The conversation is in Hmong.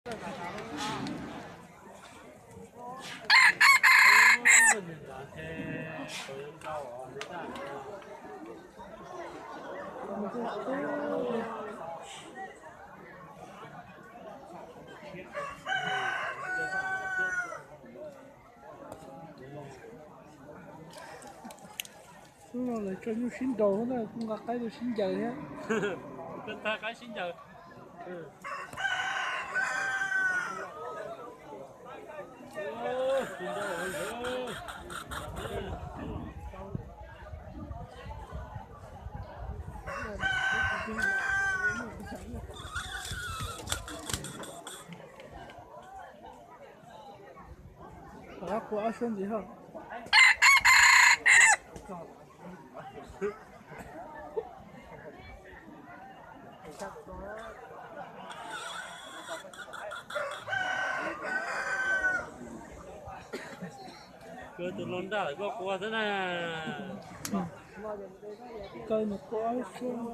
Hnub no lawv tso nyuj sib nraus na, kuj nqa qaib rau sib ncaws thiab. Tag qaib sib ncaws. Qab qua ob suab ntxiv hos. Kawg tus hluas nraug lawm koj qua xwb na. Kawg mus qua ob suab.